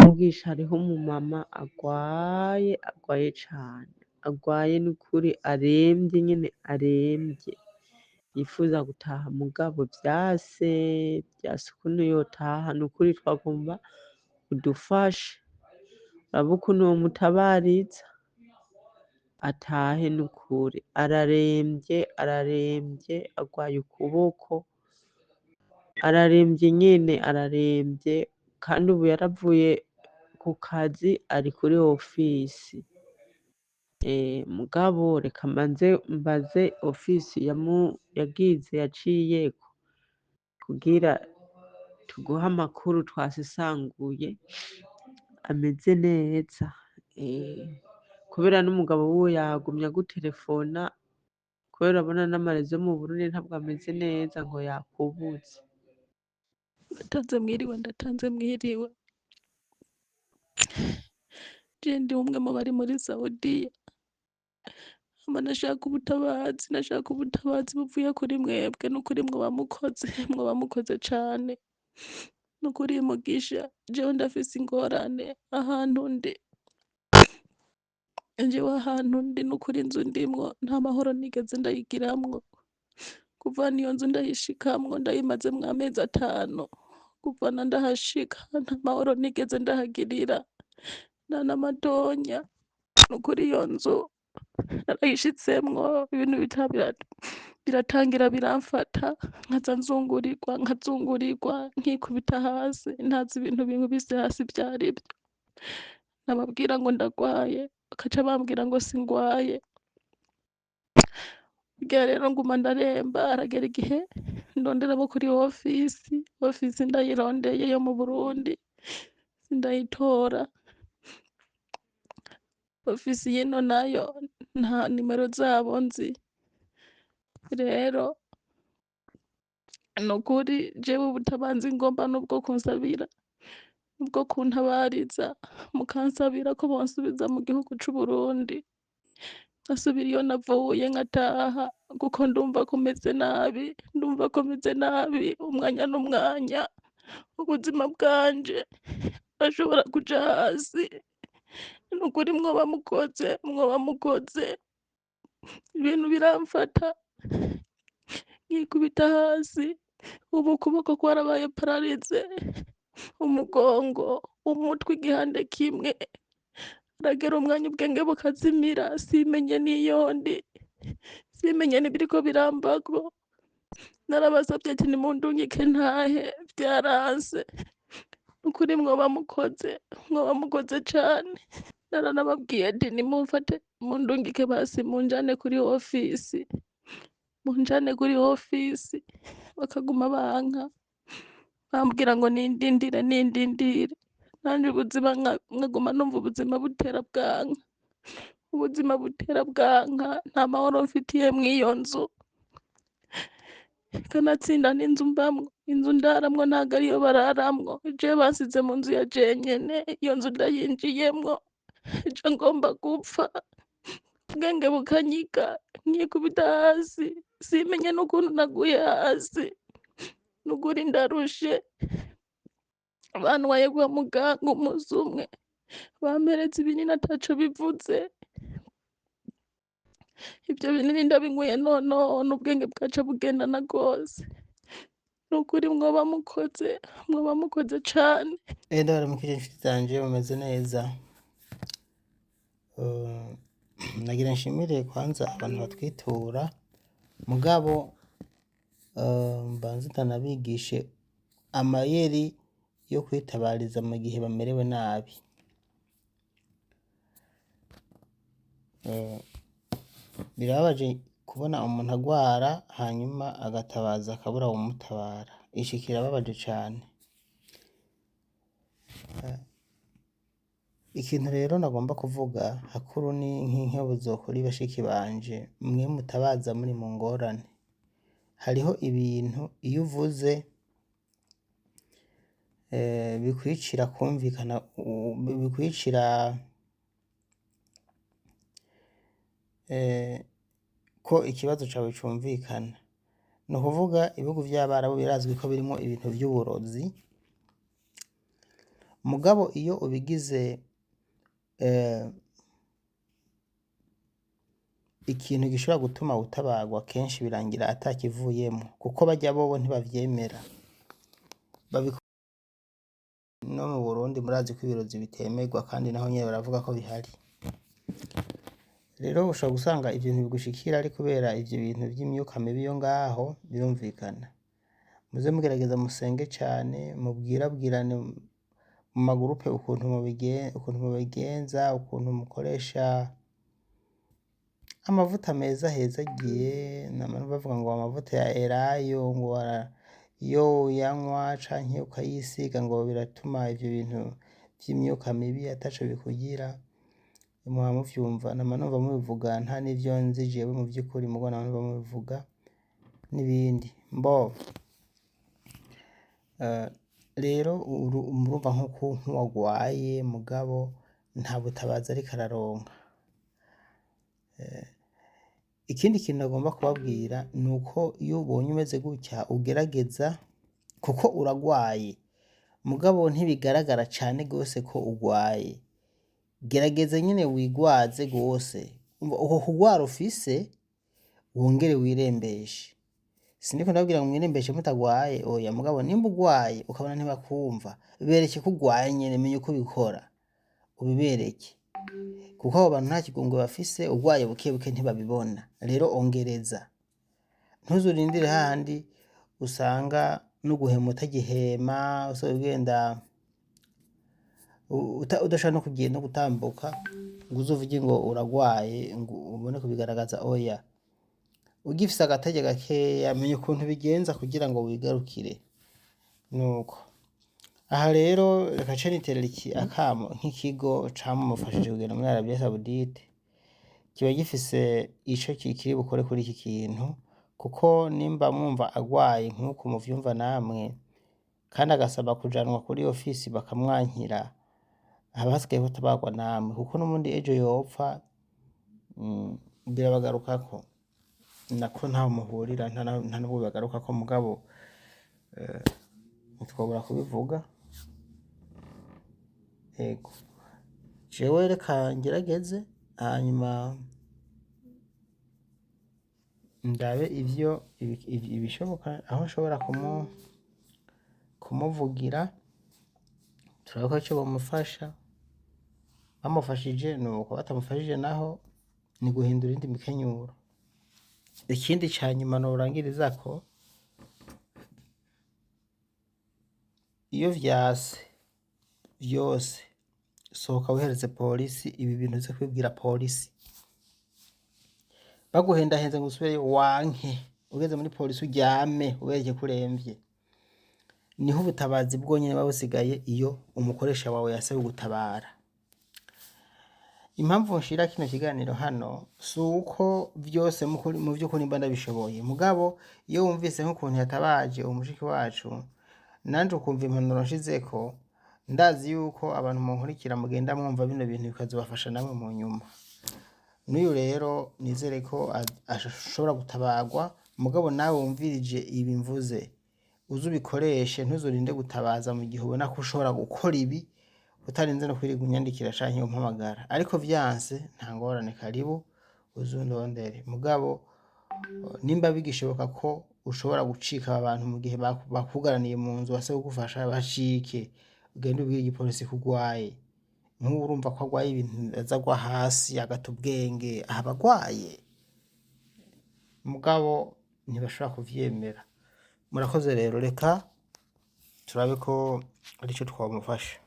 Mugisha hariho umumama agwaye, agwaye cane, agwaye n'ukuri aremvye nyene aremvye, yifuza gutaha mugabo vyase, vyase ukuntu yotaha, nukuri twagomba udufashe urabe ukuntu womutabariza atahe nukuri, araremvye, araremvye, agwaye ukuboko, araremvye nyene araremvye kandi ubu yaravuye ku kazi ari kuri ofisi. Mugabo reka mbanze mbaze ofisi yagize yaciyeko kugira tuguhe amakuru twasesanguye ameze neza. Kubera n'umugabo wiwe yagumye aguterefona kubera urabona n'amarezo yo mu Burundi ntabwo ameze neza ngo yakubuze. Ndatanze mwiriwe, ndatanze mwiriwe. Je ndi umwe mu bari muri Saudiya. Hama nashaka ubutabazi, nashaka ubutabazi buvuye kuri mwebwe, nukuri mwoba mukoze, mwoba mukoze cane. Nukuri Mugisha, jewe ndafise ingorane ahantu ndi. Jewe ahantu ndi nukuri inzu ndimwo nta mahoro nigeze ndayigiramwo. Kuva niyo nzu ndayishikamwo ndayimazemwo amezi 5. Kuva na ndahashika nta mahoro nigeze ndahagirira. Nta n'amatonya. Nukuri iyo nzu narayishitsemwo ibintu biratangira biramfata, nkaza nzungurirwa, nkazungurirwa, nkikubita hasi, ntazi ibintu binkubise hasi ivyarivyo. Nababwira ngo ndagwaye, bakaca bambwira ngo singwaye. Burya rero nguma ndaremba, haragera igihe ndondera abo kuri ofisi, ofisi ndayirondeye yo mu Burundi sindayitora. Ofisi y'ino nayo nta nimero zabo nzi. Rero nukuri jewe ubutabazi ngomba nubwo kunsabira, nubwo kuntabariza, mukansabira ko bonsubiza mu gihugu c'Uburundi, nkasubira iyo navuye nkataha, kuko ndumva ko meze nabi, ndumva ko meze nabi, umwanya n'umwanya, ubuzima bwanje burashobora kuja hasi. Nukuri mwoba mukoze, mwoba mukoze, ibintu biramfata nkikubita hasi, ubu ukuboko kwarabaye pararize, umugongo, umutwe igihande kimwe, haragera umwanya ubwenge bukazimira, simenye n'iyo ndi, simenye n'ibiriko birambako. Narabasavye ati nimundungike ntahe, vyaranse. Nukuri mwoba mukoze, mwoba mukoze cane. Naranababwiye ati nimumfate mundungike basi munjane kuri ofisi, munjane kuri ofisi, bakaguma banka, bambwira ngo nindindire, nindindire. Nanje ubuzima nkaguma numva ubuzima butera bwanka, ubuzima butera bwanka, nta mahoro mfitiye mw'iyo nzu. Kanatsinda n'inzu mbamwo, inzu ndaramwo ntabwo ariyo bararamwo, jewe bansize mu nzu ya jenyene, iyo nzu ndayinjiyemwo, ejo ngomba gupfa, ubwenge bukanyiga, nkikubita hasi, simenye n'ukuntu naguye hasi, nukuri ndarushe. Bantwaye kwa muganga umunsi umwe, bampereza ibinini ataco bivuze, ivyo binini ndabinyweye noneho n'ubwenge bwaca bugendana rwose. Nukuri mwoba mukoze, mwoba mukoze cane. Ndabaramukije inshuti zanje, mumeze neza. Nagira nshimire kwanza abantu batwitura, mugabo mbanze ndanabigishe amayeri yo kwitabariza mu gihe bamerewe nabi. Birababaje kubona umuntu agwara hanyuma agatabaza akabura uwumutabara. Ico kirababaje cane. Ikintu rero nagomba kuvuga hakuru ni nk'inkebuzo kuri bashiki banje, mwe mutabaza muri mu ngorane. Hariho ibintu iyo uvuze bikwicira kumvikana, bikwicira ko ikibazo cawe cumvikana. Ni ukuvuga ibihugu vy'Abarabu birazwi ko birimwo ibintu vy'uburozi. Mugabo iyo ubigize ikintu gishobora gutuma utabagwa, kenshi birangira atakivuyemo, kuko barya bobo ntibavyemera. No mu Burundi murazi ko ibirozi bitemerwa, kandi naho nyene baravuga ko bihari. Rero ushobora gusanga ivyo bintu bigushikira ari kubera ivyo bintu vy'imyuka mibi yo ngaho, birumvikana. Muze mugerageza musenge cane, mubwirabwirane mu magurupe ukuntu ukuntu mubigenza, ukuntu mukoresha amavuta meza ahezagiye. Nama bavuga ngo amavuta ya elayo, ngo iyo uyanywa canke ukayisiga ngo biratuma ivyo bintu vy'imyuka mibi ataco bikugira. Muba muvyumva, nama numva mubivuga, nta n'ivyo nzi jewe mu vy'ukuri, mugo nama numva mubivuga n'ibindi. Mbo rero murumva nk'uwagwaye mugabo nta butabazi ariko araronka. Ikindi kintu nagomba kubabwira ni uko iyo ubonye umeze gutya ugerageza, kuko uragwaye mugabo ntibigaragara cane gose ko ugwaye, gerageza nyene wigwaze gose. Umva, uko kugwara ufise wongere wirembeshe. Sindiko ndababwira ngo mwirembeshe mutagwaye, oya, mugabo nimba ugwaye ukabona ntibakumva, bereke ko ugwaye nyene, menya uko ubikora ubibereke, kuko abo bantu nta kigongwe bafise, ugwaye buke buke ntibabibona. Rero ongereza, ntuzurindire hahandi usanga no guhema utagihema, usohoye ugenda udashobora no kugenda no gutambuka, ngo uzovuge ngo uragwaye ngo ubone kubigaragaza, oya. Ugifise agatege gakeya, menya ukuntu ubigenza kugira ngo wigarukire. Nuko aha rero reka ce niterera iki akamo nk'ikigo camumufashije kugenda muri Arabia Saudite, kiba gifise ico kikiri bukore kuri iki kintu, kuko nimba mwumva agwaye nk'uko muvyumva namwe, kandi agasaba kujanwa kuri ofisi bakamwankira, haba hasigaye ko atabagwa namwe, kuko n'ubundi ejo yopfa, birabagarukako. Nako ntaho muhurira, nta nubwo bibagarukako, mugabo ntitwobura kubivuga. Ego, jewe reka ngerageze hanyuma ndabe ivyo ibishoboka aho nshobora kumuvugira, turabe ko ico bomufasha. Bamufashije nuko, batamufashije naho ni guhindura iyindi mikenyuro. Ikindi ca nyuma norangirizako, iyo vyase vyose, sohoka wihereze polisi ibi bintu, uze kubibwira polisi. Baguhendahenze ngo usubireyo, wanke. Ugeze muri polisi uryame, ubereke ko uremvye. Niho ubutabazi bwonyene buba busigaye iyo umukoresha wawe yase kugutabara. Impamvu nshira kino kiganiro hano si uko vyose mu vy'ukuri mba ndabishoboye, mugabo iyo wumvise nk'ukuntu yatabaje umushiki wacu, nanje ukumva impanuro nshizeko, ndazi yuko abantu munkurikira mugenda mwumva bino bintu bikazobafasha namwe mu nyuma. N'uyu rero nizere ko ashobora gutabagwa, mugabo nawe wumvirije ibi mvuze uze ubikoreshe, ntuzurinde gutabaza mu gihe ubona ko ushobora gukora ibi utarinze no kwirirwa unyandikira canke umpamagara. Ariko vyanse nta ngorane, karibu uzundondere. Mugabo nimba bigishoboka ko ushobora gucika aba bantu mu gihe bakugaraniye mu nzu base kugufasha, bacike, ugende ubwire igipolisi ko ugwaye. Nk'ubu urumva ko agwaye ibintu aza agwa hasi agata ubwenge, aba agwaye, mugabo ntibashobora kuvyemera. Murakoze rero, reka turabe ko arico twomufasha.